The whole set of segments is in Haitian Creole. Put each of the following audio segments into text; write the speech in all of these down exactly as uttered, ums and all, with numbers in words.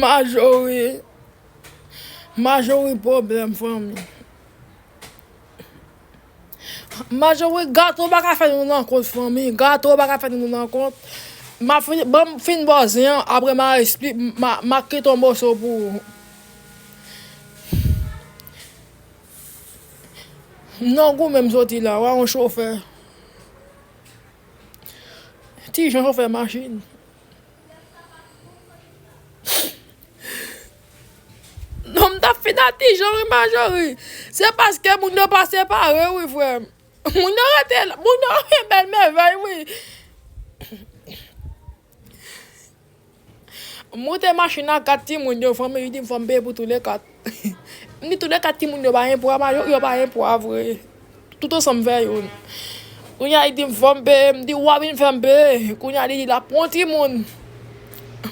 Majori. Majori pwoblèm, fanmi. Majori, gato pa ka fè nou rankont, fanmi. Gato pa ka fè nou rankont. M a fin, ban m fin bò zen an, apre m a espli-, m a, m a kite yon moso pou ou. Non, goumen m soti la, w a yon chofè. Ti Jan chofè machin. Non, m t ap fin a Ti Jan, wi, Majori. Se paske moun yo pa separe, wi, frè m. Moun yo rete la, moun yo gen bèl mèvèy, wi. M moute machin ak kat timoun yo, fanmi, li di m fò m peye pou tou le kat. M di tou le kat timoun yo pa gen pwa, Majori, yo pa gen pwa vre. Tout ansanm fè youn. Kounye a li di m fò m peye, m di w a vin fè m peye. Kounye a li di l ap pran yon timoun.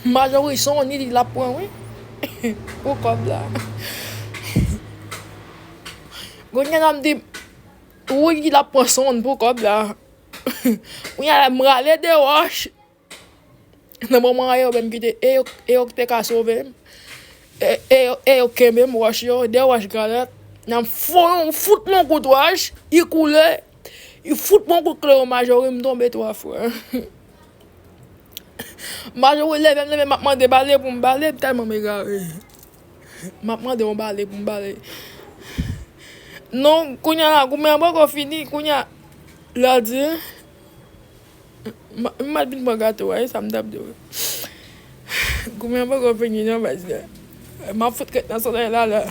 Majori Sony li di l ap pran, wi. Pou kòb la. Kounye a m di, wi, li di l ap pran Sony pou kòb la. Kounye a la m rale de wòch. Nan moman an, yo menm ki te, e yo, e yo ki te ka sove m. E, e yo, e yo kenbe m, wòch yo, de wòch galèt. Nan fon, fout m yon kout wòch, li koule. Li fout m yon kout klewo, Majori, m tonbe twa fwa. Majori leve m, leve m, m ap mande bale pou m bale, m tèlman m egare. M ap mande yon bale pou m bale. Non, kounye a la, goumen an poko fini, kounye a, lè di, m, m al vin pran gato a, e sa m t ap di w. Goumen an poko fini, non, baz la. M ap fout kèt nan solèy la, la.